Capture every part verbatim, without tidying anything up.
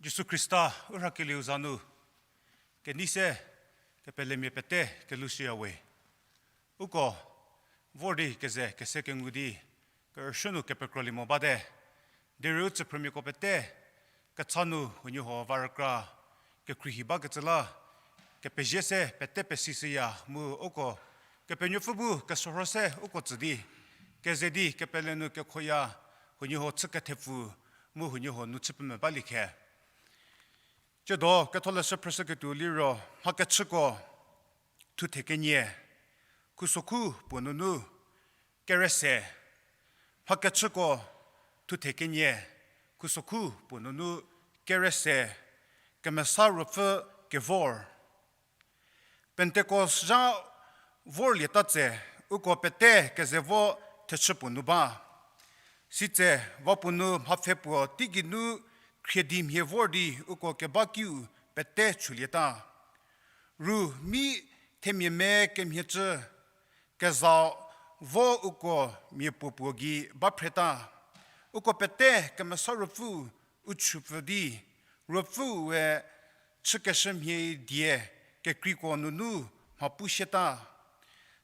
Jisu Khrista u rhakelieu za nu, kenei se kepelemia pete kelushüya we. Uko vor di keze kese kengu di, kerüshü nu kepekrolie mo bate. Derei u tsüphrümiako pete kecha nu huoniehuo va rükra kekhruohi bakecü la, kepezie se pete pesishüya mu uko Kepenuopfü bu kesorho se uko tsü di, keze di kepele nu kekhoya huoniehuo chü kethepfu mu huoniehuo nu chü pemvü balie khe. Tsiedo ketholeshü phrüshüketuo liro, Mhakechüko thuthe kenie, khusokhu puo nunu kere se. Mhakechüko thuthe kenie, khusokhu puo nunu kere se, Kemesa Ruopfü kevor. Pentekos zha vorlieta tse, uko pete keze vo thechü puo nu ba. Sitse, va puo nu mhapfhe puo teigei nu khriedi mhie vor di uko keba kiu pete chülieta. Ru mi themia me kemhiecü, kezha vo uko mia puopuo gei ba phreta. Uko pete Kemesa Ruopfü u chüpfü di, Ruopfüe chükeshü mhie die kekreiko nunu mha pu sieta.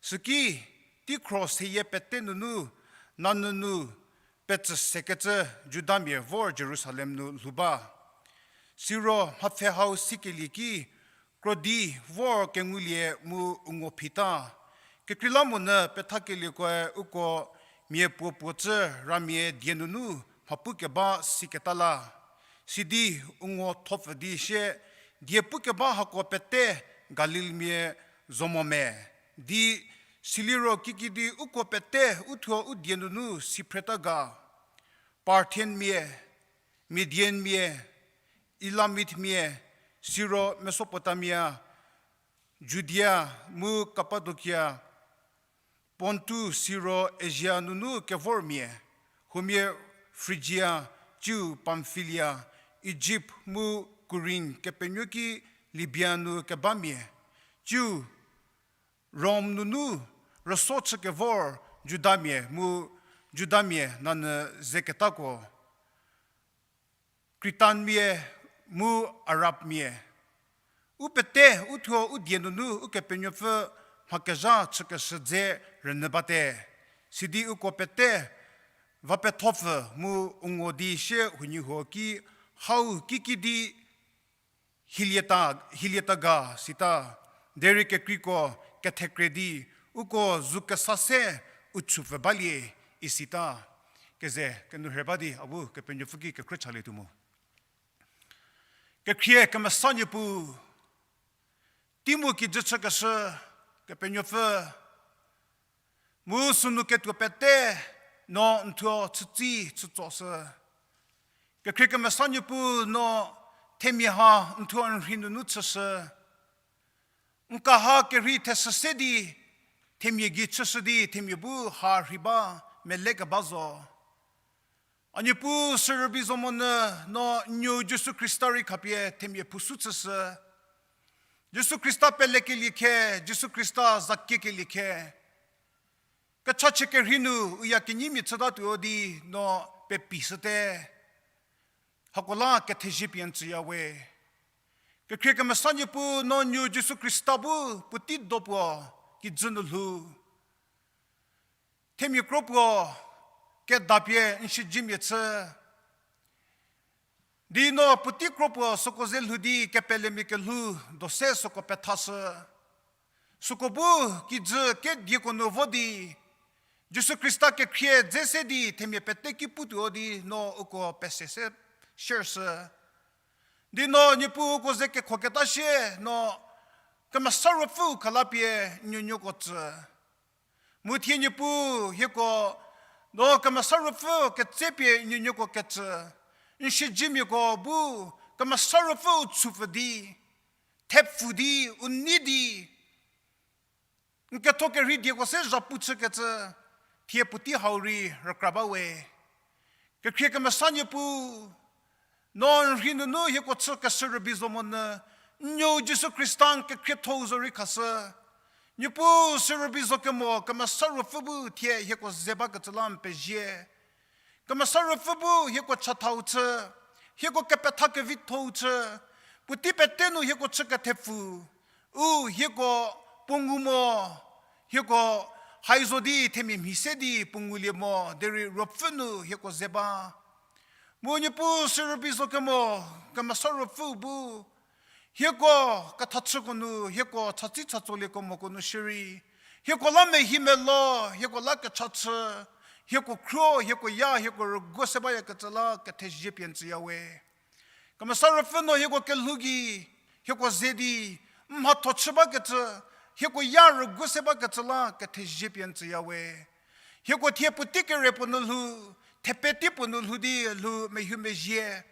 Süki, teikhro seyie pete nunu, nanunu petsü sekecü Judamia vor Jerusalem nu lhou ba. Siro mhapfhe hau sikelie ki, krodi vor kengulie mu u ngo phita. Kekreilamonyü pethakeliekoe uko mia puopuo cü ramia die nunu mha pukeba siketa la. Sidi u ngo thopfü di sie, die pukeba hako pete Galilmia zo mo me, di siliro kikidi uko pete uthuo u die nunu si phreta ga. Parthianmia, Midianmia, Elamithmia, siro Mesopotamia, Judia mu Kapadokia, Pontu siro Asia nunu kevormia, huomia Frigia, tsiu Pamfilia, Ijipt mu Kurin kepenuo ki Libia nu kebamia, tsiu Rom nunu rüso chükevor Judamia mu Judamia nanyü zeketako, Kritanmia mu Arabmia. U pete uthuo u die nunu Ukepenuopfü mha kezha chükeshü dze rünyü bate. Sidi uko pete va pethopfü mu u ngo di sie huoniehuo ki hau kikidi hilieta, hilieta ga sita, derei kekreiko kethekre di, uko zu kesa se u chüpfü balie isita. Keze kenu rhe ba di a bu Kepenuopfü ki kekhrie chalietuo mu. Kekhrie kemesa Niepuu, teimu kijü chükeshü Kepenuopfü, mu sünu ketuo pete no n thuo chütsi chütsoshü. Kekhrie kemesa Niepuu, no themia ha n thuo n rhei nunu chüshü. N kaha kerhei theshü se di themia gei chüshü di themia bu ha rhei ba melekeba zo. A Niepuu, sürübei zo monyü no n nuou Jisu Khrista rei khapie themia phusu chüshü. Jisu Khrista pelekelie khe, Jisu Khrista zakiekelie khe, kechachie kerhei nu u ya kenyimia chütatuo di no pepi shüte. Hako la kethezie pie n tsüya we. Kekhrie kemesa Niepuu, no n nuou Jisu Khrista bu puotei do puo kijü nu lhou. Themia kro puo kedapie n siedzemia chü di no puotei kro puo süko ze lhou di kepelemia kelhou do se süko pethashü. Süko bu kijü kedieko nu vo di Jisu Khrista kekhrie dze se di themia pete ki putuo di no uko pese se share shü. Di no Niepuu uko ze kekhoketa sie no Kemesa Ruopfüu khalapie n nuonuoko tsü. Mu thie Niepuu hieko no Kemesa Ruopfü ketsepie n nuonuoko ketsü. N siedzemiako bu Kemesa Ruopfüu chüpfü di, thepfü di, u nei di, n ketho kerhei dieko se zhapu chükecü, thie puotei hau rei rükra ba we. Kekhrie kemesa Niepuu, no n rhei nunu hieko chükeshü rübei zo monyü, n nuou Jisu Khrista n kekhriethou zo rei khashü. Niepuu, sürübei zo kemo Kemesa Ruopfü bu thie hieko ze bakecü la n pezie. Kemesa Ruopfü bu hieko chathau chü, hieko kepetha kevitho-u chü, puotei pete nu hieko chü kethepfu, u hieko puo ngu mo, hieko haizo di themia mhi se di puo ngulie mo, derei Ruopfü nu hieko ze ba. Mu Niepuu sü rübei zo kemo, Kemesa Ruopfü bu, hieko kethachüko nu, hieko chatsi chatsolie kemoko nu shierei, hieko la mehi melo, hieko la kechachü, hieko khro, hieko ya, hieko rüguo se bayakecü la kethezie pie n tsüya we. Kemesa Ruopfü no hieko kelhou gei, hieko ze di, mhatho chü bakecü, hieko ya rüguo se bakecü la kethezie pie n tsüya we. Hieko thie puotei kere puo nu lhou, thepe tei puo nu lhou di lhou mehu mezhie.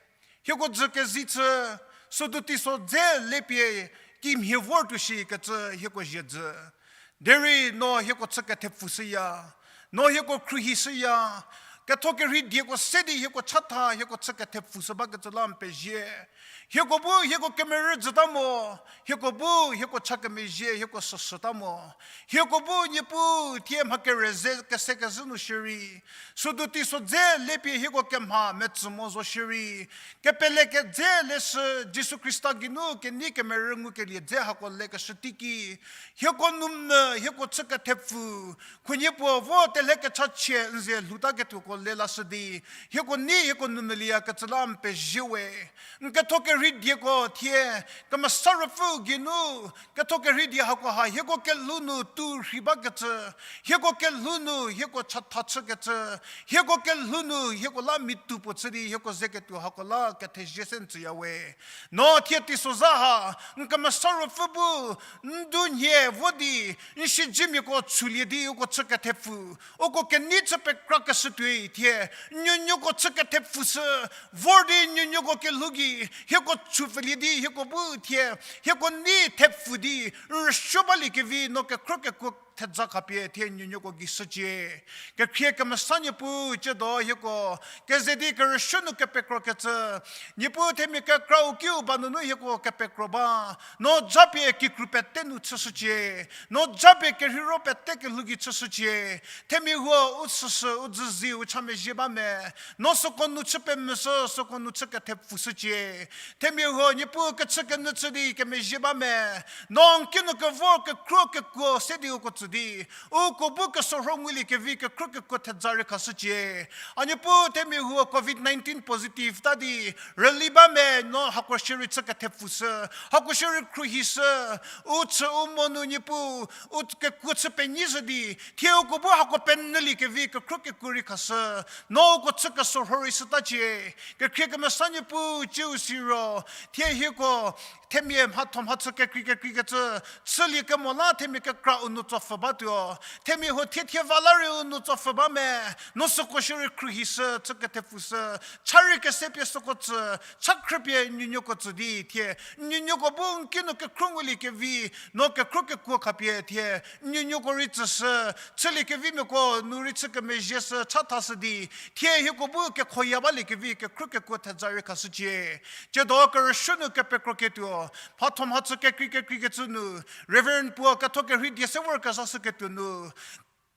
Hieko dzü kezi chü, südu teiso dze lepie kimhie vortuo shikecü hieko zhie dzü. Derei no hieko chü kethepfu shüya, no hieko khruohi shüya, ketho kerhei dieko se di hieko chatha hieko chü kethepfu shü bakecü la n pezie. Hieko bu hieko kemerü jüta mo, hieko bu hieko cha kemezhie hieko süsüta mo. Hieko bu Niepuu thie mha kere ze kese kezhü nu shierei, südu teiso dze lepie hieko kemha metsü mo zo shierei, kepele kedze leshü Jisu Khrista geinu kenei kemerü ngukelie dze hako lekeshü teiki, hieko nu mvü hieko chü kethepfu, khunhie puo vo telhe kechachie n ze lhoutaketuoko le lashü di, hieko nei hieko nu mvülieyakecü la n pezie we. N ketho kerhei dieko thie, Kemesa Ruopfü geinu, ketho kerhei die hako ha hieko kelhou nu tu rhei bakecü, hieko kelhou nu hieko chatha chükecü, hieko kelhou nu hieko la mitu puo chü di hieko zeketuo hako la kethezie se n tsüya we. No thie teisozha ha n Kemesa Ruopfü bu n du nhie vo di, n siedzemiako chülie di uko chü kethepfu, uko kenei chü pekrakeshütuoi thie, n nuonuoko chü kethepfu shü, vor di n nuonuoko kelhou gei hieko chüpfülie di hieko bu thie, hieko nei thepfu di n rüsuo baliekevi no kekhro kekuo thedza khapie thie n nuonuoko gei shücie. Kekhrie kemesa Niepuu, tsiedo hieko keze di kerüsuo nu kepekrokecü, Niepuu themia kekra-u kiu ba nunu hieko kepekro ba, no japie kikru pete nu chüshücie, no japie kerheiro pete kelhou gei chüshücie. Themia huo u süsü u dzüzi u cha mezhie ba me, no süko nu chü pemvüshü, süko nu chü kethepfushücie. Themia huo Niepuu kechü kenyü chü di kemezhie ba me, no n kinu kevor kekhro kekuo se di uko tsü di, uko bu kesorho nguliekevi kekhro kekuo thedza rei khashücie. A Niepuu themia huo covid nineteen positive ta di rüli ba me, no hako shierei chü kethepfushü, hako shierei khruohishü, u chü u mo nu Niepuu, u kekuo chü penyishü di thie uko bu hako penyüliekevi kekhro kekuo rei khashü, no uko chü kesorho rei shütacie. Kekhrie kemesa Niepuu, tsiu siro thie hieko themia mhatho mhachü kekrei kekreikecü chülie kemo la themia kekra u nu tsopfhü batuo. Themia huo thie thie va la rei u nu tsopfhü ba me, no süko shierei khruohishü, chü kethepfushü, cha rei kese pie süko tsü, cha khrüpie n nuonuoko tsü di thie n nuonuoko bu n kinu kekhro nguliekevi no kekhro kekuo khapie thie n nuonuoko rei tsüshü, chüliekevimiako nu rei chü kemezhieshü, chathashü di thie hieko bu kekhoya baliekevi kekhro kekuo thedza rei khashücie. Tsiedo kerüsuo nu kepekroketuo, mhatho mhachü kekrei kekreikecü nu, Reverend puo ketho kerhei die se vorkezhashüketuo nu,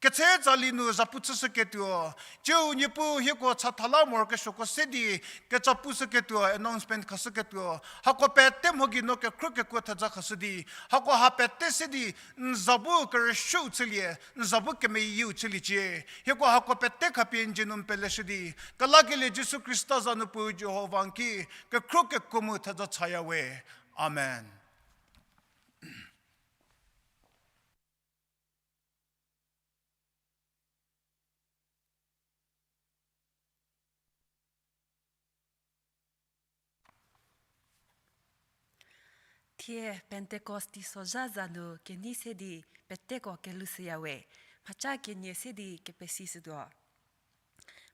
ketse tsali nu zapu chüshüketuo, tsiu Niepuu hieko chatha la morokesuoko se di kecha pushüketuo, announcement khashüketuo, hako pete mho gei no kekhro kekuo thedza khashü di, hako ha pete se di n za bu kerüsuou chülie, n za bu kemeyieu chüliecie. Hieko hako pete khapie n dzie nu n peleshü di, kelakelie Jisu Khrista za nu Puo Jihova n ki kekhro kekuo mu thedza chaya we. Amen. Thie Pentecost teisozha za nu kenei se di peteko kelushüya we, mhaca kenie se di kepesishütuo.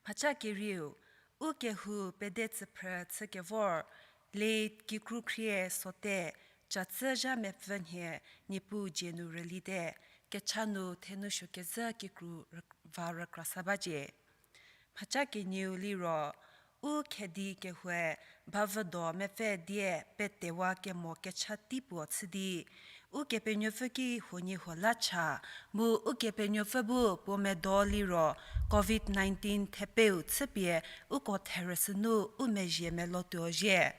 Mhaca kerieu, u kehou pede tsüphrü chükevor, le kikru khrie sote, catsü zha mepfü nhie Niepuu dzie nu rülite, kecha nu thenou suokezhü kikru rü-, va rükrasa bacie. Mhaca kenieu liro, u khedi kehoue bavüdo mepfü die petewa kemo kecha tei puo chü di, Ukepenuopfü ki huoniehuo la cha, mu Ukepenuopfü bu puo medo liro covid nineteen thepeu chüpie uko therüsünu u mezhie melotuo zhie.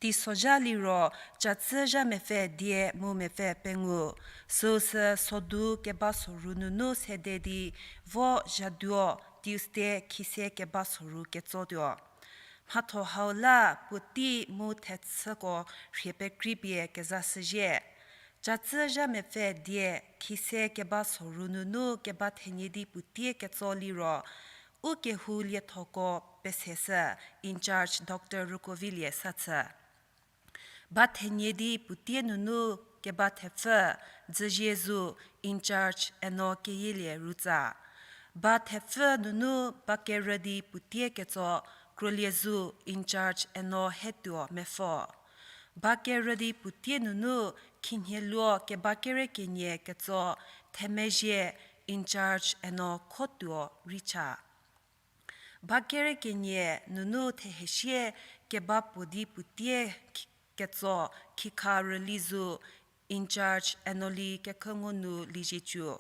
Teisozha liro, catsü zha mepfü dia mu mepfü pengou, süusü sodu keba soru nunu sede di vo zhaduo Tuesday khise keba soru ketsotuo. Mhatho hau la puotei mu thechüko rhie pekreipie kezashüzhie. Catsü zha mepfü dia khise keba soru nunu keba thenie di puotei ketso liro, u kehou liethoko peseshü in charge Doctor Rukovilie sa chü. Ba thenie di puotei nunu keba thepfü, Dzüzie Zu, in charge Eno Keyielie Rutsa. Ba thepfü nunu ba kerü di puotei ketso, Krolie Zu, in charge Eno Hetuo Mepfo. Ba kerü di puotei nunu khinhieluo keba kere kenie ketso, Themezhie, in charge Eno Khotuo Richa. Ba kere kenie nunu thehesie keba puo di puotei ketso, Khikha Rülizu, in charge Enoli Kekhüngonu Liezietsu.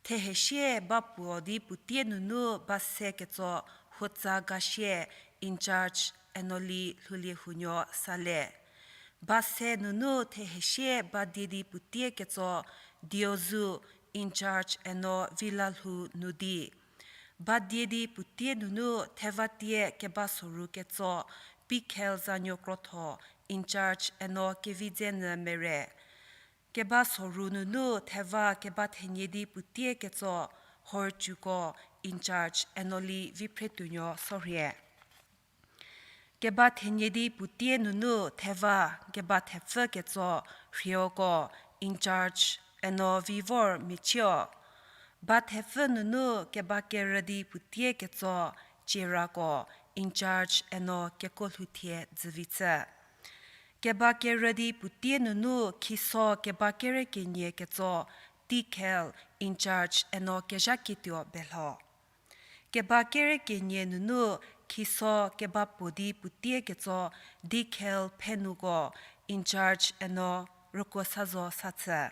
Thehesie ba puo di puotei nunu ba se ketso, Huotsa Gashie, in charge Enoli Lhuliehunuo Sale. Ba se nunu thehesie ba die di puotei ketso, Diozu, in charge Eno Vilalhou Nudi. Ba die di puotei nunu theva tie keba soru ketso, Pikhel Zanuo Krotho, in charge Eno Kevidzenyü Mere. Keba soru nunu theva keba thenie di puotei ketso, Horcuko, in charge Enoli Viphretuonuo Sorhie. Keba thenie di puotei nunu theva keba thepfü ketso, Rhioko, in charge Eno Vivor Michio. Ba thepfü nunu keba kerü di puotei ketso, Cherako, in charge Eno Kekolhouthie Dzüvitse. Keba kerü di puotei nunu khiso keba kere kenie ketso, Tikhel, in charge Eno Kezhaketuo Belho. Keba kere kenie nunu khiso keba puo di puotei ketso, Dikhel Phenuko, in charge Eno Rükosazo Sachü.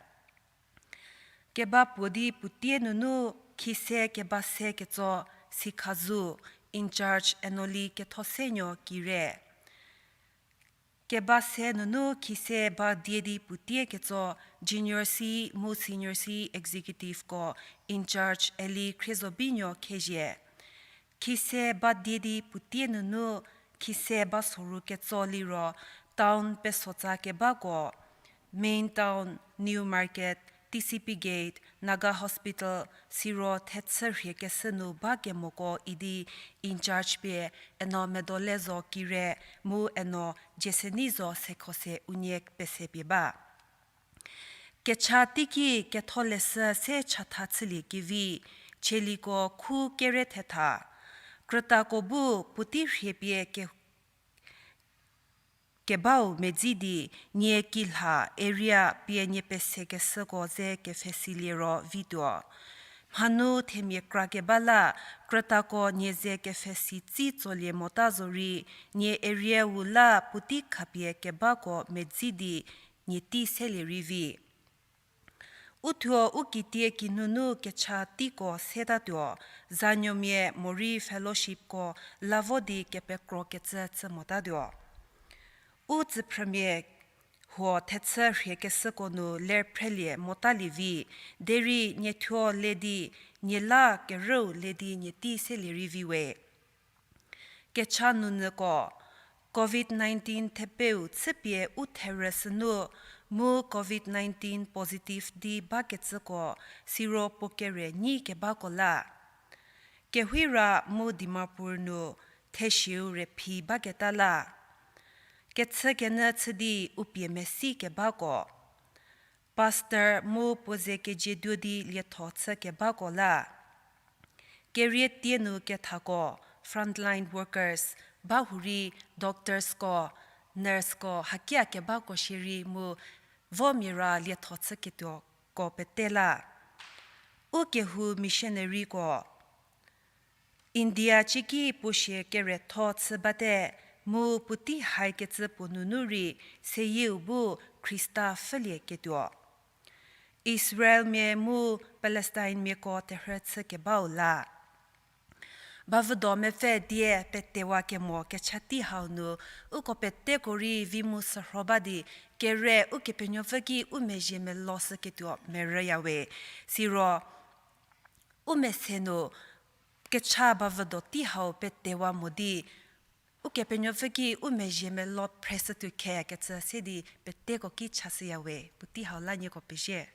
Keba puo di puotei nunu khise keba se ketso, Sikhazu, in charge Enoli Kethosenuo Kire. Keba se nunu khise ba die di puotei ketso, Junior C mu Senior C Executiveko, in charge Eli Khriezobinuo Khezhie. Khise ba die di puotei nunu khise ba soru ketso liro, town pesotsa kebako, Main Town, New Market, T C P Gate, Naga Hospital, siro thechü rhie keshü nu ba kemoko idi in charge pie Eno Medolezo Kire mu Eno Jesenizo Sekhose unie pese pie ba. Kecha teiki ketholeshü se chatha chülie kevi, Cheliko khu kere thetha. Krütako bu puotei rhie pie ke kebau medzi di, nie kilha area pie nie pese keshüko ze kepfhesilie ro vituo. Mhanu themia kra keba la, krütako nie ze kepfhesi tsi tsolie mota zorei, nie area-u la puotei khapie kebako medzi di, nie tei selie rei vi. Uthuo u kitie kinunu kecha teiko setatuo, zanuomia morei fellowshipko la vo di kepekro kecü chü motatuo. U tsüphrümia huo thechü rhie keshüko nu ler phrelie motalie vi, derei nie thuo le di, nie la kerüu le di nie tei selie rei vi we. Kecha nunyüko, covid nineteen thepeu chüpie u therü sünu, mu covid nineteen positive di bakecüko, siro puo kere nyi kebako la. Kewhira mu Dimapur nu theshieu re phi baketa la. Kechükenyü chü di u pie mesi kebako. Pastor mu puo ze kejieduo di lietho chü kebako la. Kerie tie nu kethako, frontline workers, bahurei doctorsko, nurseko, hakia kebako shierei mu vo mia ra lietho chüketuoko pete la. U kehou missionaryko, India cieki puo shie keretho chü bate, mu puotei haikecü puo nunu rei seyieu bu Khrista pfhülieketuo. Israelmia mu Palestinemiako terhü chükebau la. Bavüdo mepfü die petewa kemo kecha tei hau nu, uko peteko rei vi mu sürho ba di, kere Ukepenuopfü ki u mezhie meloshüketuo merüyawe. Siro, u mese nu kecha bavüdo tei hau petewa mo di, Ukepenuopfü ki u mezhie melo phreshütuo khe kecü se di peteko ki chashüyawe, puotei hau la nieko pezie.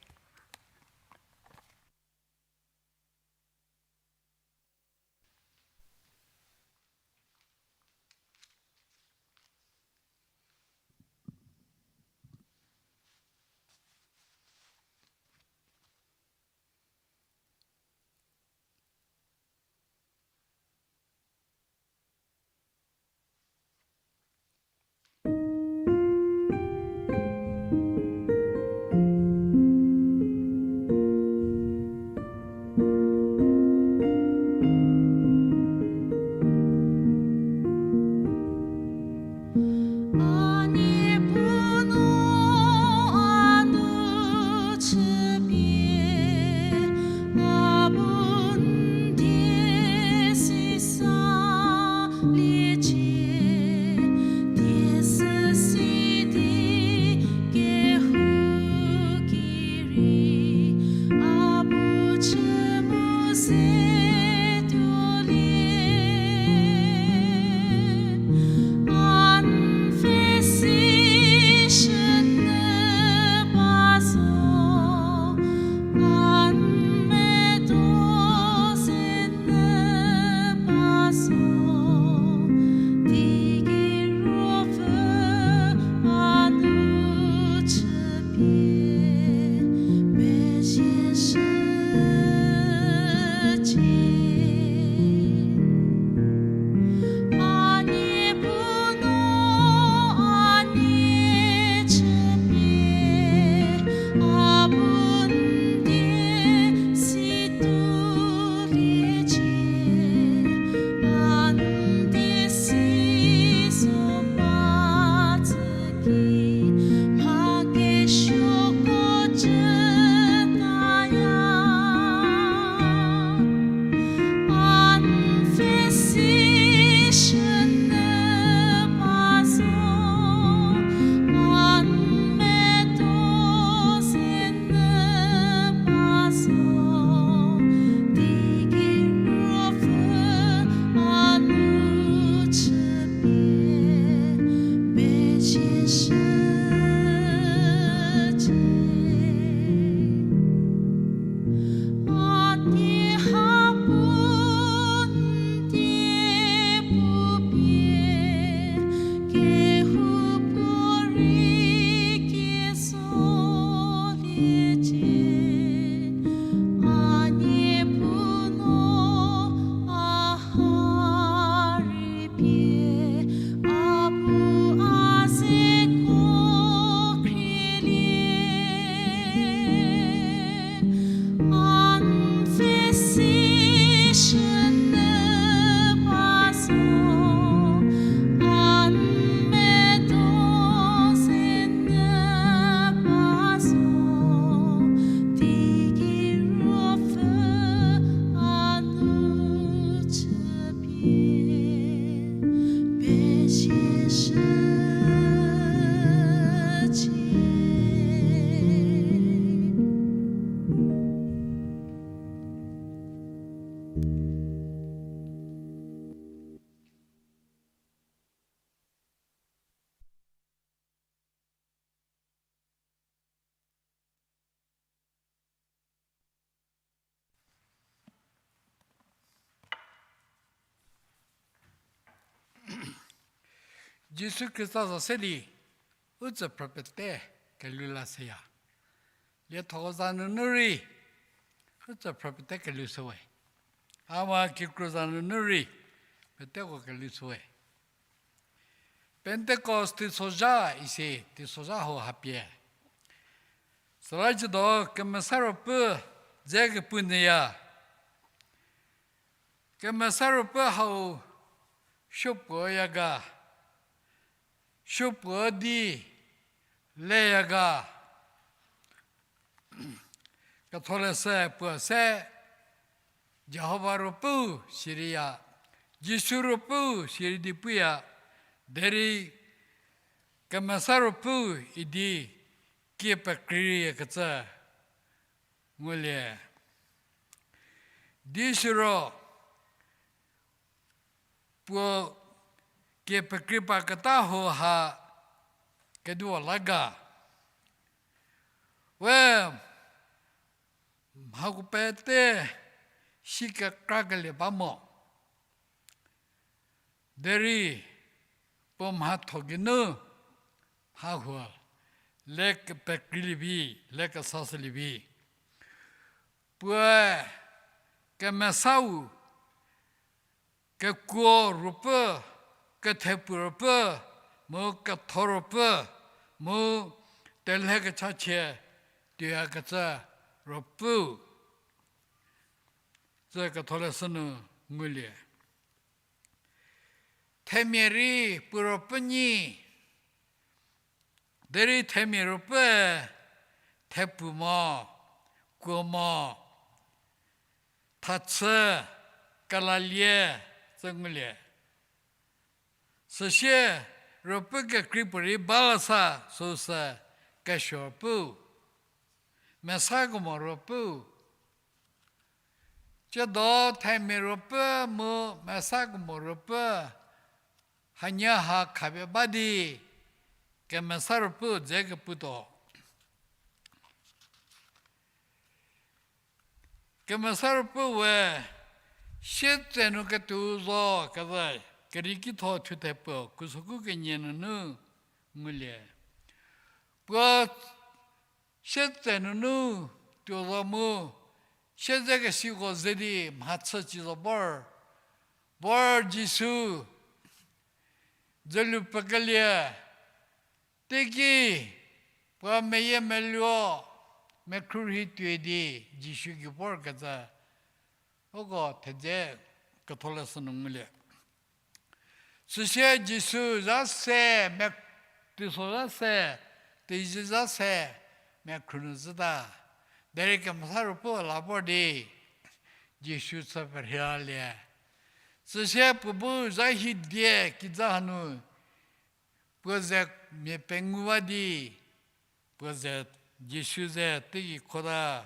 Jisu Khrista za se di, u tsüphrü pete kelhou la seya. Lietho za nunu rei, u tsüphrü pete kelhou shüwe. Ama kikru za nunu rei, peteko kelhou shüwe. Pentecost teisozha isi, teisozha hau hapie. Süla ciedo Kemesa Ruopfü dze kepu nyüya. Kemesa Ruopfü hau supuoya ga. Supuo di, leya ga. Ketholeshü puo se Jihova Ruopfü siriya, Jisu Ruopfü siri di puya, derei Kemesa Ruopfü idi kie pekreikecü ngulie. Di siro puo kie pekrei paketa ho ha keduo la ga. We mhako pete si kekrakelie ba mo. Derei puo mhatho geinu mha huo le kepekreilie vi, le kesashülie vi. Puoe kemesau, kekuo ruopfü, kethepu ruopfü, mu ketho ruopfü, mu telhe kechachie tuoyakecü ruopfü. Tsü ketholeshü nu ngulie. Themia rei puo ruopfü nyi, derei themia ruopfüe thepu mo, kuo mo, thachü, kelalie, tsü ngulie. Süsie ruopfü kekrei puorei ba lasa süsü kesuo pu, mesa kemo ruopfü. Tsiedo themia ruopfü mu mesa kemo ruopfü hanie ha khapie ba di kemesa ruopfü dze keputuo. Kemesa ruopfüe sietsenu ketuo zo keze, Kerieki tho thuthe puo kusoku kenie nunu ngulie. Puo sietse nunu tuo zo mu, siedzekesiko ze di mhachü ci zo bor, vor Jisu dzülu pekelie, teiki puo meyiemeluo mekhru rhi tuoi di Jisu gei vorkecü uko thedze ketholeshü nu ngulie. Süsie Jisu zha se, me-, teiso zha se, teizhü zha se, mekhru nu zhüta. Derei kemesa ruopfü la vor di Jisu chü perhie lalie. Süsie puo bu zha hidie kijü hanu puo ze mia penguwa di, puo ze Jisu ze teigei khota.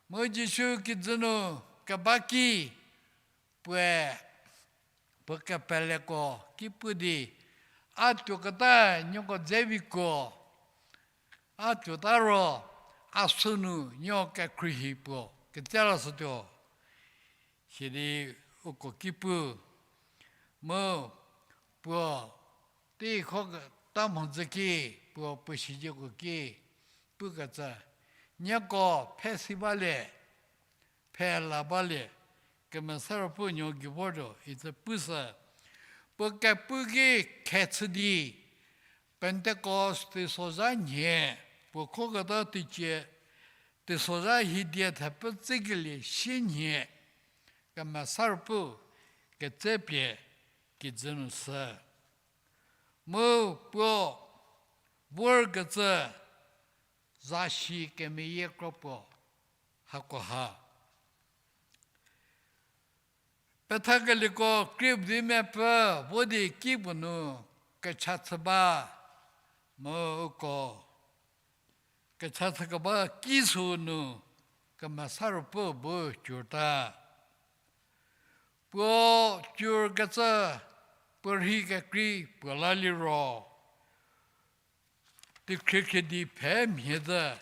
Mu Jisu kijü nu keba ki, puoe puo kepeleko ki pu di, a tuoketa nieko dzeviko, a tuota ro, a sünu nieko kekhruohi puo ketsela shütuo. Sidi uko ki pu, mu puo teikho ta mhodzü ki, puo puo sizieko ki pukecü, nieko phe si balie, phe la balie, kemesa ruopfü nuo gei vortuo itsü pushü. Puo kepu ki khechü di, Pentecost teisozha nhie, puo khoketa teicie, teisozha hidie thepfü tsükelie sie nhie, kemesa ruopfü ketsepie kijü nu sü. Mu puo vorkecü zashi kemeyie kro puo hako ha. Pethakelieko kriep di mepfü vo di kipuo nu kecha chü ba, mu uko kecha chükeba ki süu nu kemesa ruopfü bu cürta. Puo cürkecü puo rhi kekrei puo la liro, tekhriekhridi phe mhie zü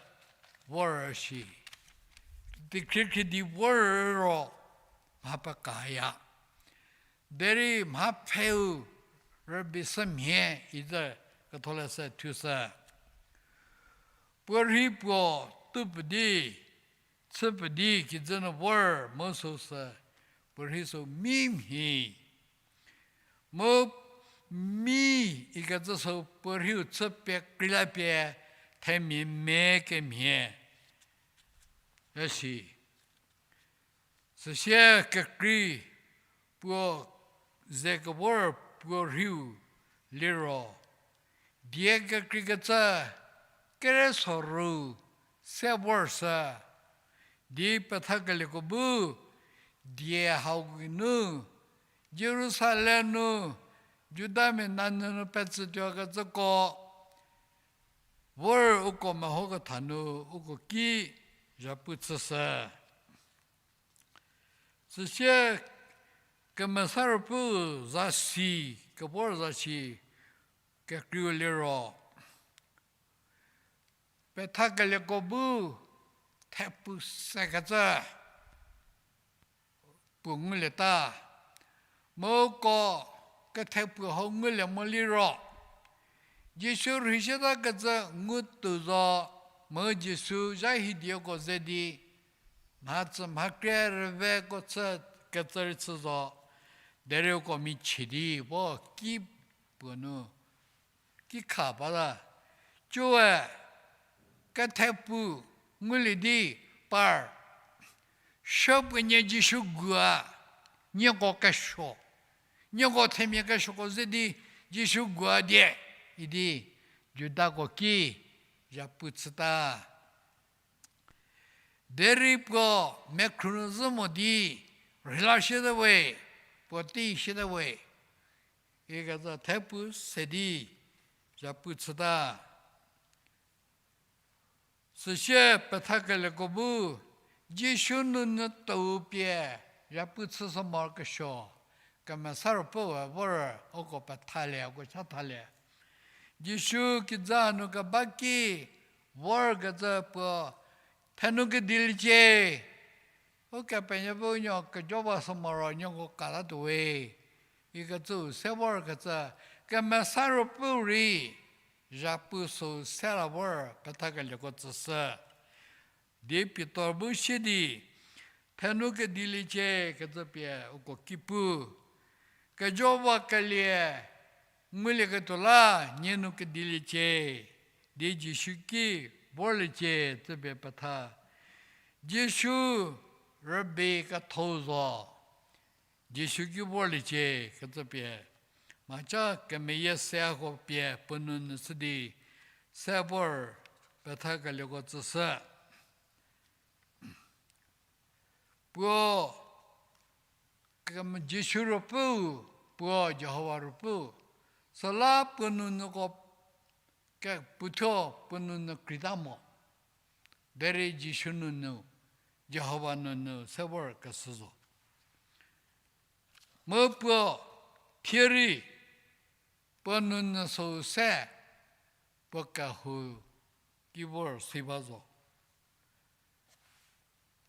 vor shi. Tekhriekhridi vor ro mha pekaya. Derei mha pheu rübei sü mhie izü ketholeshü thushü. Puo rhi puo tupuo di, chüpuo di kijü nu vor mu süsü, puo rhi sü mi mhie. Mu mi ikecü sü puo rhiu chü pie kreila pie themia me kemhie. Üsi. Süsie kekrei puo ze kevor puo rhiu liro, die kekreikecü kereso ru se vor sü, di pethakelieko bu die hau geinu Jerusalem nu Judamia nanyü nu petsütuokecüko vor uko mehoketha nu uko ki zhapu chüshü. Süsie Kemesa Ruopfü zasi, kevor zasi kekreiu liro, pethakelieko bu thepu sekecü puo ngulieta. Mu uko kethepu hau ngulie mo liro, Jisu rheisietakecü ngutuo zo, mu Jisu zha hidieko ze di, mhatsü mhakrie rüveko chü kecü rei chü zo, derei uko michie di vo ki puo nu ki kha bata. Cüe kethepu ngulie di par, supuonie Jisu gua, nieko kesuo, nieko themia kesuoko ze di Jisu gua die, idi Judako ki zhapu chüta. Derei puo mekhru nu zhü mo di rheila shüte we, puotei shüte we, ikecü thepu se di zhapu chüta. Süsie pethakelieko bu Jisu nunyü tou pie zhapu chüshü morokesuo, Kemesa Ruopfüe vor uko pethalie, uko chathalie. Jisu kijü nu keba ki vorkecü puo, thenu kediliecie, Ukepenuopfü nuo kejo ba sü moro nieko katatuo we, ikecü se vorkecü, Kemesa Ruopfü rei zhapu sü se la vor pethakelieko tsüshü. Di Pitor bu sie di, thenu kediliecie kecü pie uko ki pu, kejo ba kelie ngulieketuo la nie nu kediliecie, di Jisu ki vorliecie icü pie petha. Jisu rübei ketho zo, Jisu ki vorliecie kecü pie, mhaca kemeyie se hako pie puo nounyü chü di se vor pethakelieko tsüshü. Puo, kem-, Jisu Ruopfüu, puo Jihova Ruopfüu, süla puo nounyüko ke puothuo puo nounyü kreita mo. Derei Jisu nounyü, Jihova nounyü se vorkeshü zo. Mu puo thie rei puo nounyü süu se puo kehou ki vor si ba zo.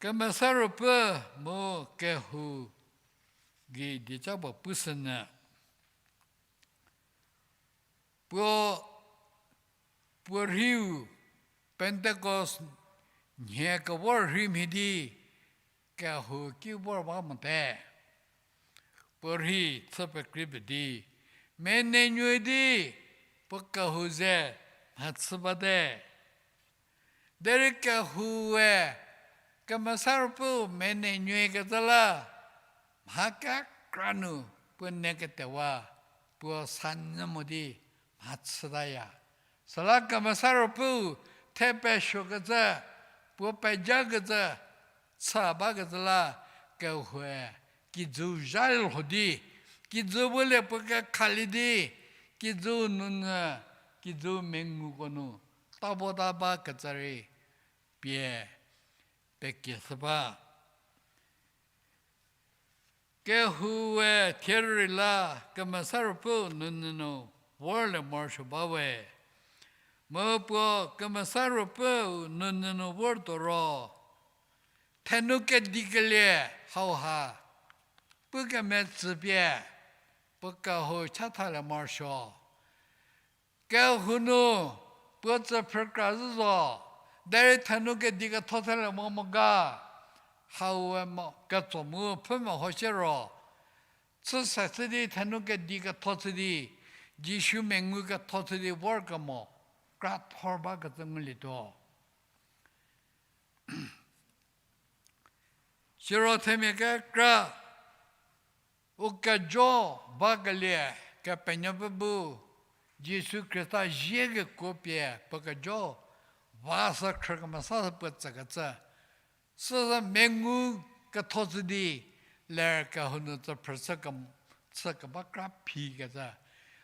Kemesa Ruopfü mu kehou gei dieca puo pushünyü. Puo, puo rhiu Pentecost nhie kevor rhi mhie di kehou ki vor ba mote. Puo rhi chü pekreipie di, mene nyü di puo kehou ze mhachü bate. Derei kehoue Kemesa Ruopfüu mene nyükecü la, mha kekra nu puo neketewa puo sanyü mo di mhachütaya. Süla Kemesa Ruopfüu thepesuokecü, puo pejakecü, chü bakecü la kehoue kijüu zha lho di, kijü bu le puo kekhalie di, kijüu nounyü, kijüu menguko nu tavota bakecü rei pie pekieshü ba. Kehoue thie rei la Kemesa Ruopfüu nounyü nu vorlie morosuo ba we. Mu puo Kemesa Ruopfüu nounyü nu vortuo ro, thenu kedikelie hauha pu kemetsü pie puo kehou chathalie morosuo. Kehou nu puo tsü phrükra zhü zo, derei thenu kedi ketho thelie mo mo ga, haue mo ketso mu pfhü meho shie ro, chüse chü di thenu kedi ketho chü di, Jisu mengu ketho chü di vorkemo, krathor bakecü ngulietuo. Siro themia kekra, u kejo bakelie Kepenuopfü bu, Jisu Khrista ziekekuo pie puo kejo va sü khrü kemesa sü puo tsükecü. Süsü mengu ketho chü di, ler kehou nu tsüphrü chü kem-, chü keba kra phikecü.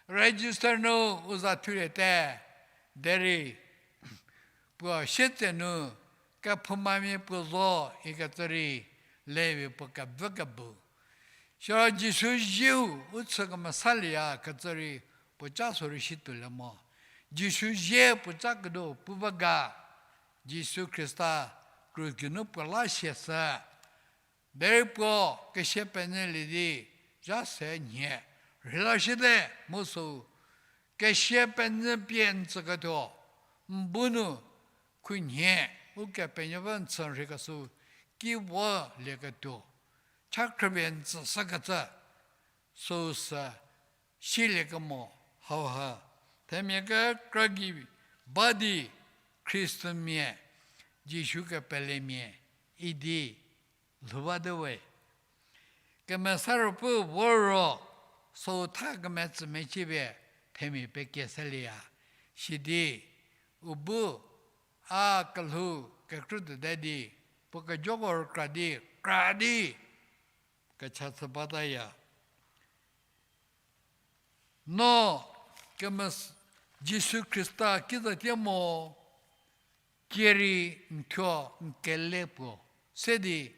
Register nu u za thuliete, derei puo sietsenu kephoumamia puo zo ikecü rei levi puo kevü kebu. Siro Jisu zieu u chü kemesalieya kecü rei puoca sü rei si tuolie mo. Jisu zie puoca kedo pu ba ga, Jisu Khrista krus geinu puo la siashü. Derei puo kesia penyülie di zha se nhie rheilie shite mu süu kesia penyü pie n tsüketuo, n bu nu khunhie Ukepenuopfü n chü rheikeshü ki vo lieketuo cha khrüpie n tsüshükecü süu sü siliekemo hauha themia kekra gei ba di Khristanmia, Jisu kepelemia idi lhou bate we. Kemesa Ruopfü vo ro süu tha kemetsü mecie pie themia pekie selieya. Sidi u bu a kelhou kekrü tuote di puo kejoko rükra di, kra di kecha chü bataya. No kemes-, Jisu Khrista kizatie mo kie rei n thuo n kele puo se di,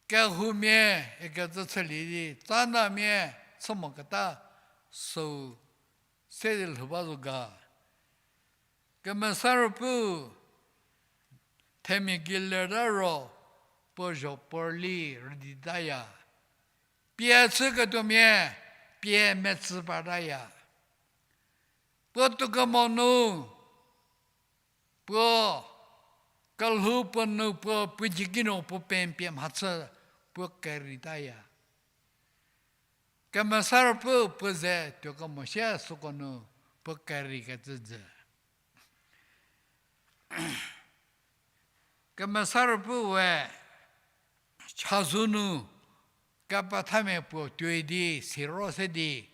kehoumia ikecü chülie di, tsanamia chü moketa süu se di lhou ba zo ga. Kemesa Ruopfü themia gei lerta ro puo zho puo rüli rüditaya. Pie chüketuomia pie metsü partaya. Puo tuokemo nu, puo kelhou puo nu puo puo jiki nu puo pempie mhachü puo keritaya. Kemesa Ruopfü puo ze tuokemo sie süko nu puo kerikecü jü. Kemesa Ruopfü we chazou nu kepethamia puo tuoi di siro se di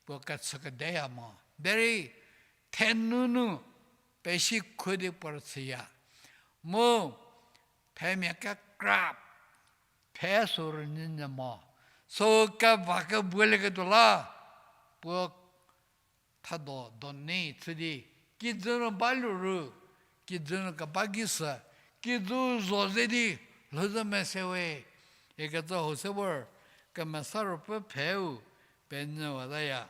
puo kechükedeya mo. Derei thenunu pesikhu di puo rüchüya. Mu themia kekra phe sü rünyünyü mo. Süu keva kebuolieketuo la puo thado doni chü di, kijü nu ba luru, kijü nu keba ki sü, kijü zo ze di lhouzü mese we, ikecü hau se vor Kemesa Ruopfü pheu penyüwataya.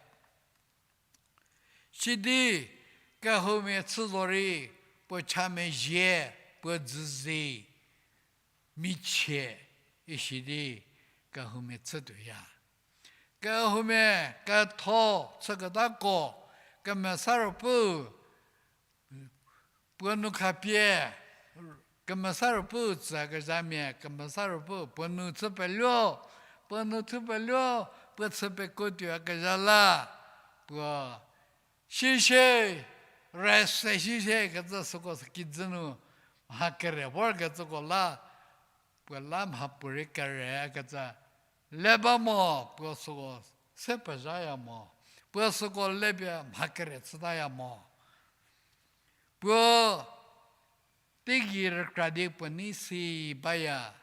Sidi kehoumia chü zorei puo cha mezhie, puo dzüzie, michie, isidi kehoumia chütuoya. Kehoumia ketho chüketako Kemesa Ruopfü puo nu khapie, Kemesa Ruopfü tsükezhamia Kemesa Ruopfü puo nu chü peluo, puo nu chü peluo, puo chü pekuo tuoyakezha la, puo sishie, rese sishie kecü süko sü kijü nu mha kere vorkecüko la, puo la mhapuorei kere kecü le ba mo, puo süko se pezhaya mo, puo süko le pie mha kere chütaya mo. Puo teigei rükra di puo nei si baya,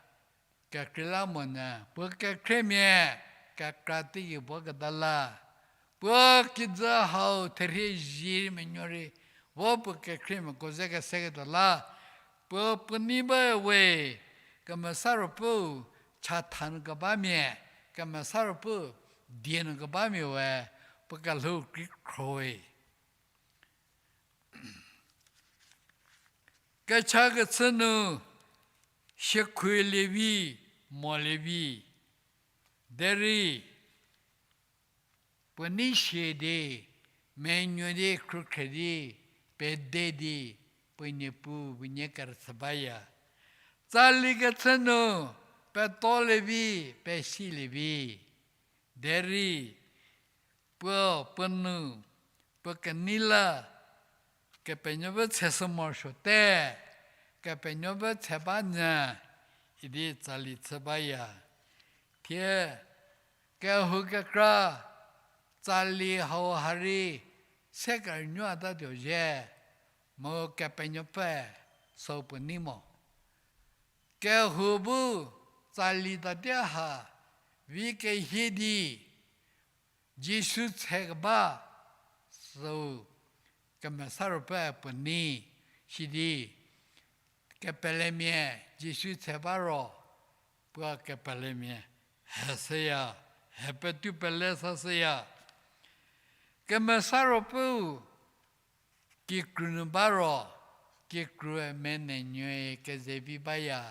kekreilamonyü puo kekhriemia kekra teigei voketa la, puo kijü hau therhie zie menuo rei vo puo kekhriemiako ze keseketuo la, puo puo nei ba we, Kemesa Ruopfü chatha nu kebamia, Kemesa Ruopfü die nu kebamia we, puo kelhou kekhroi. Kecha kechü nu siekhulie vi, molie vi, derei puo nei sie di, menuo di, khrükhrie di, pede di, puo Niepuu puo nie kerüchü baya. Tsali kechü nu petolie vi, pesilie vi, derei puo puo nu puo kenei la, Kepenuopfü tshe sü morosuote, Kepenuopfü tshe ba nyü, idi tsali chü baya. Thie kehou kekra tsali hau ha rei se kerünuotatuo zhie, mu Kepenuopfü süu puo nei mo. Kehou bu tsali tatie ha vi kehie di Jisu tse keba süu Kemesa Ruopfü puo nei, sidi kepelemia Jisu tse ba ro, puo kepelemia he shüya, he petu pele sa shüya. Kemesa Ruopfüu kikru nu ba ro, kikrue menenuoe kezevi baya.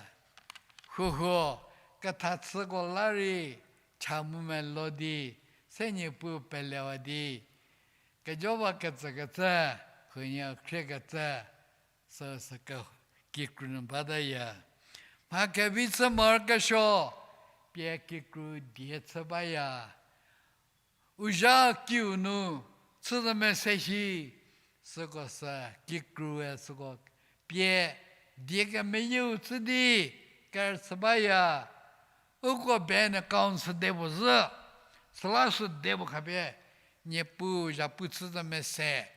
Huhuo, kethachüko la rei cha mu melo di, se Niepuu pelewa di, kejowa kecükecü, huonie khriekecü, süsü ke-, kikru nu bataya. Mha kevi chü morokesuo, pie kikru die chü baya. U zha kiu nu chüzü mese shi, süko sü kikrue süko pie die kemeyieu chü di kerüchü baya. Uko bank account sü de puo zhü, süla sü de puo khapie, Niepuu zhapu chüzü mese,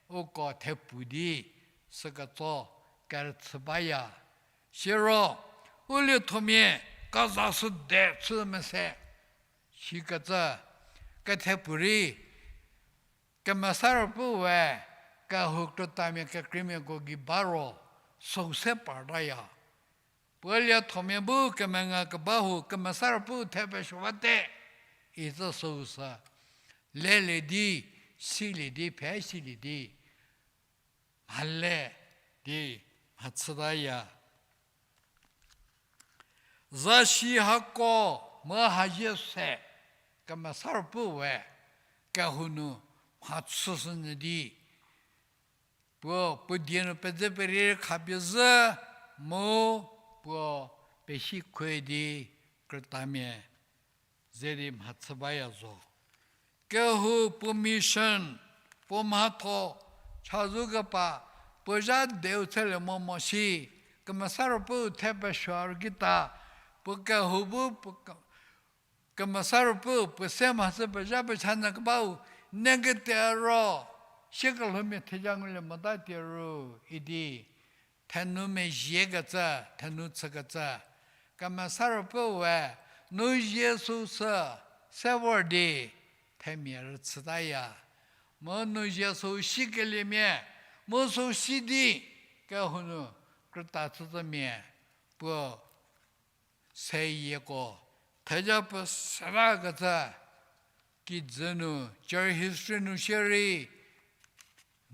uko thepu di süketso kerüchü baya. Siro, u liethomia kaza sü de chü mese, sikecü, kethepu rei, Kemesa Ruopfüe, kehou krütamia kekreimiako gei ba ro, süu se partaya. Puo liethomia bu kemenga keba hu Kemesa Ruopfüu thepesuo bate, icü süu sü lelie di, silie di, phe silie di, mhale di mhachütaya. Zashi hako mu hazie se Kemesa Ruopfüe kehou nu mhachüshünyü di, puo puo die nu pedze perie khapie zhü mu puo pesikhue di krütamia ze di mhachü baya zo. Kehou puo mission, puo mhatho, chazou kepa, puo zha deu chülie mo mo shi, Kemesa Ruopfüu thepesuo rükita, puo kehou bu puo ke-, Kemesa Ruopfüu puo se mhachü pezha pechanyü kebau, negate ro, siekelhoumia theja ngulie mota tie ru, idi. Thenou mezhiekecü, thenou chükecü. Kemesa Ruopfüe, nou zie süu sü, se vor di, themia rüchütaya. Mu nou zie süu sikeliemia, mu süu si di, kehou nu krüta chüzümia, puo seyieko, theja pfü serakecü, kijü nu, church history nu shierei,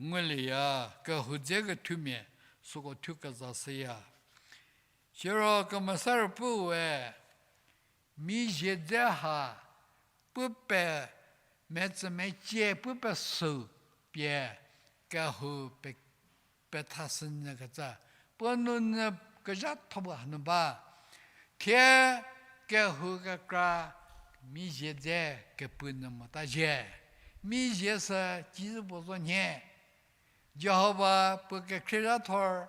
ngulieya, kehou dze kethumia, süko thu keza shüya. Siro Kemesa Ruopfüe, mizhie dze ha, pu pe, metsümecie pu pesü pie, kehou pe pethashünyü kecü, puo nounyü kezhatho bu hanu ba. Thie kehou kekra mizhie dze kepu nyü mota zhie. Mizhie sü cizü puo zo nhie. Jihova puo kekhrie zhathor,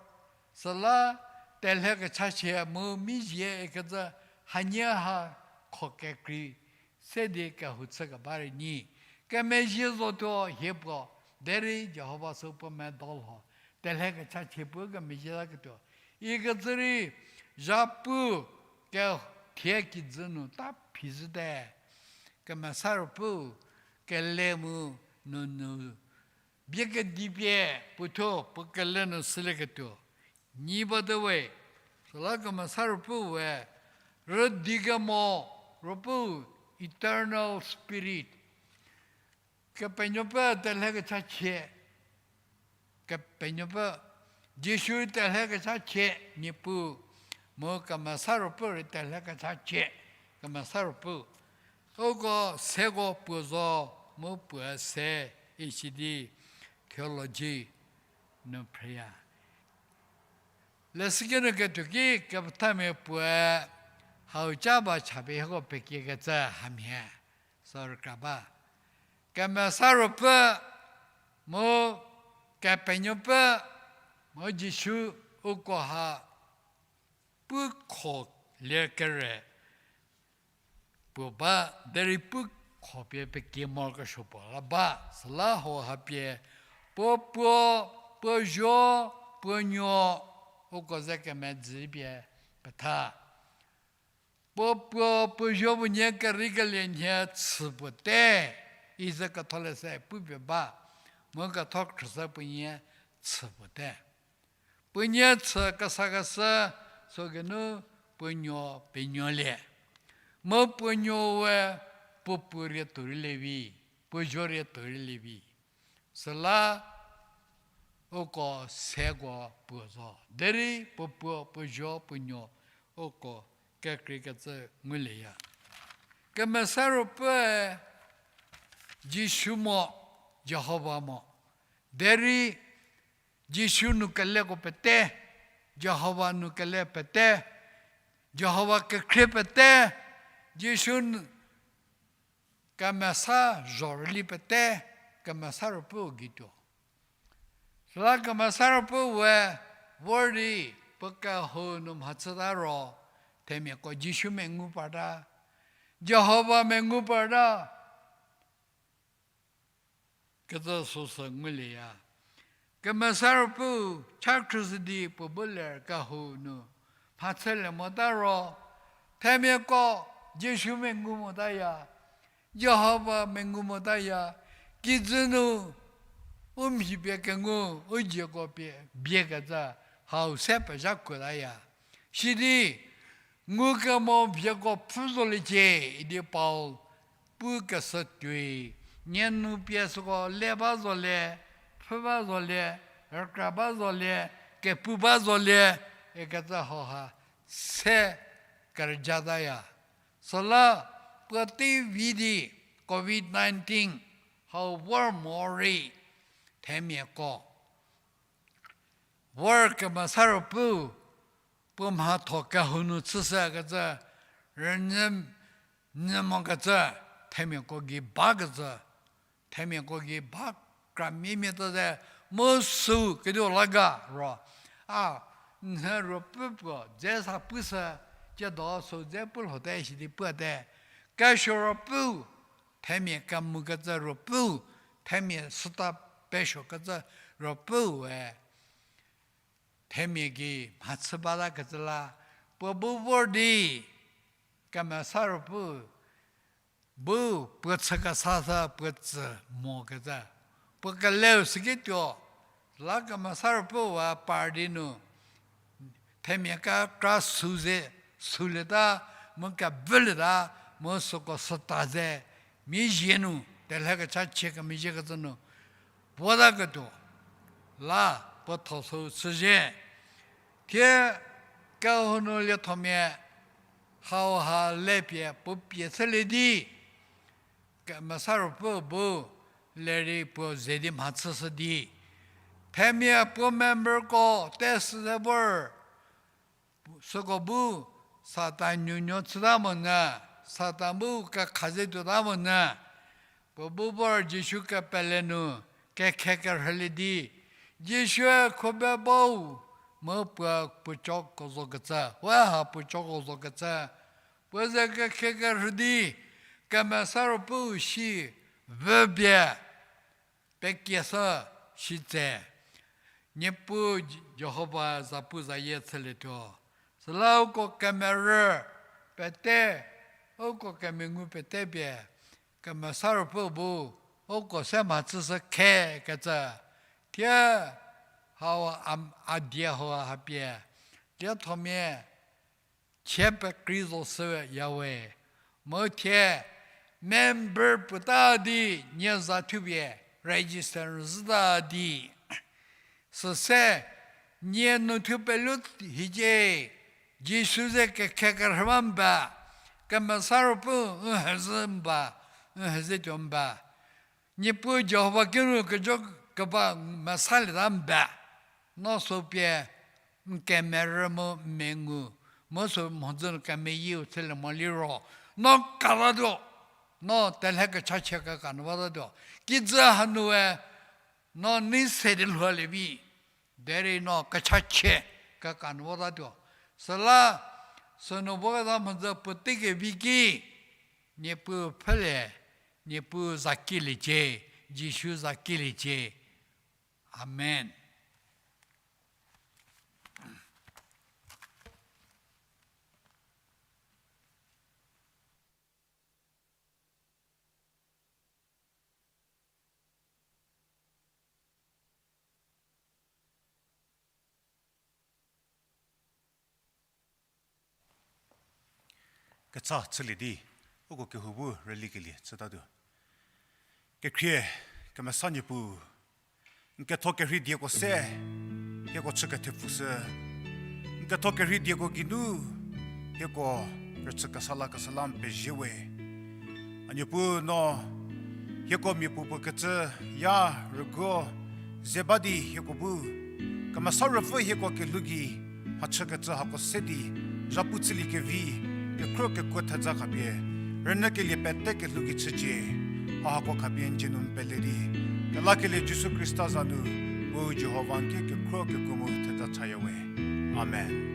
süla telhe kechachie mu mizhie ikecü hanie ha kho kekrei se di kehou chü keba rei nyi. Kemezhie zotuo hie puo, derei Jihova sü puo medo lho. Telhe kechachie pu kemezhie la ketuo. Ikecü rei, zhapu kethie kijü nu ta phi zhüte. Kemesa Ruopfü kele mu nunu bie kedipie puothuo puo kele nu sülieketuo nyi bate we. Süla Kemesa Ruopfüe, rüdi kemo, Ruopfü, eternal spirit. Kepenuopfü telhe kechachie, Kepenuopfü, Jisu telhe kechachie, Niepuu, mu Kemesa Ruopfü rei telhe kechachie, Kemesa Ruopfü. Uko seko puo zo, mu puo se, isi di theology nu phreya. Leshüki nu ketuo ki kepethamia puoe hau ca ba chapie hieko pekiekecü hamhie, sü rükra ba. Kemesa Ruopfü, mu Kepenuopfü, mu Jisu uko ha pu kho lie kere puo ba, derei pu kho pie pekie morokesuo puo la ba, süla hau ha pie puo puo, puo zuo, puo nuo, uko ze kemedzü pie petha. Puo puo, puo zuo puo nie kerei kelie nhie chü puo te, i ze ketholeshü pupie ba, mu ketho khrüshü puo nie chü puo te. Puo nie chü kesakeshü, süu geinu puo nuo penuolie. Mu puo nuo we puo puo rietuo rei lievi, puo zuo rietuo rei lievi. Süla uko seko puo zo. Derei puo puo, puo zuo, puo nuo, uko kekreikecü ngulieya. Kemesa Ruopfüe Jisu mo, Jihova mo. Derei Jisu nu keleko pete, Jihova nu kele pete, Jihova kekhrie pete, Jisu nu kemesa zhorüli pete, Kemesa Ruopfüu gei tuo. Süla Kemesa Ruopfüe vor di puo kehou nu mhachüta ro, themiako Jisu mengu parta, Jihova mengu parta kecü süsü ngulieya. Kemesa Ruopfüu cha khrüshü di puo bu ler kehou nu mhachülie mota ro, themiako Jisu mengu motaya, Jihova mengu motaya, kijü nu u mhi pie kengu, u zieko pie biekecü hau se pezhakuotaya. Sidi, ngukemo vieko pfhü zoliecie idi Paul pukeshü tuoi, nie nu pie süko le ba zolie, pfhü ba zolie, rükra ba zolie, kepu ba zolie, ikecü hauha se kerüjataya. Süla puotei vi di covid nineteen hau vor morei themiako vor Kemesa Ruopfüu puo mhatho kehou nu chüshükecü, rünyü, nyü mokecü, themiako gei bakecü, themiako gei ba kramia mia tse, mu süu kediu la ga ro, a, nhie Ruopfü puo dze sa pushü, tsiedo süu dze pu lhote sidi puote, kesuo Ruopfüu, themia kemukecü Ruopfüu, themia süta pesuokecü Ruopfüue themia gei mhachü batakecü la, puo bu vor di Kemesa Ruopfüu bu puo chükesa sü puo tsü mokecü, puo keleu süki tuo, la Kemesa Ruopfüu a par di nu themia kekra süu ze, sülieta, mu kevülieta, mu süko süta ze, mizie nu telhe kechachie kemezhiekecü nu puotaketuo la puo tho süu chüzhie. Thie kehou nu liethomia hauha lepie puo pie chülie di, Kemesa Ruopfü bu lerei puo ze di mhachüshü di, themia puo memberko test ze vor, süko bu Satan nuonuo chüta monyü, Satan bu kekha ze tuota monyü, puo bu vor Jisu kepele nu kekhe kerhülie di, Jisue khube bau, mu puo puocoko zokecü, we ha puocoko zokecü, puo ze kekhe kerhü di, Kemesa Ruopfüu si vüpie pekieshü sitse, Niepuu Jihova zapuzayie chülietuo. Süla uko kemerü pete, uko kemengu pete pie, Kemesa Ruopfü bu uko se mhachüshü khekecü, thie hau a die hau hapie, liethomia chie pekrei zo shüyawe. Mu thie member puota di nie za thupie register zhüta di, süse nie nu thu pelu hiecie, Jisu ze kekhe kerhü ba mba, Kemesa Ruopfü n hezhü mba, n hezhü tuo mba, Niepuu Jihova kinu kejo keba mesalieta mba, no sü pie n kemerü mu n mengu, mu sü mhodzü nu kemeyieu chülie mo liro, no katatuo, no telhe kechachie keka nu batatuo. Kijü hanue no nei se di lhoulie vi, derei no kechachie keka nu batatuo. Süla sünu voketa mhodzü puotei kevi ki, Niepuu pfhülie, Niepuu zakiliecie, Jisu zakiliecie. Amen. Kecha chülie di, uko kehou bu rülikelie chütatuo. Kekhrie, kemesa Niepuu, n ketho kerhei dieko se, hieko chü kethepfushü. N ketho kerhei dieko geinu, hieko rüchü kesa la kesa la n pezie we. A Niepuu no, hieko mia puopuo kecü ya rüguo ze ba di hieko bu, Kemesa Ruopfü hieko kelhou gei mhachükecü hako se di, zhapu chüliekevi, kekhro kekuo theza khapie, rünyükelie pete kelhou gei chücie, ha hako khapie n dzie nu n pele di, kelakelie Jisu Khrista za nu, u Jihova n ki kekhro kekuo mu theza chaya we. Amen.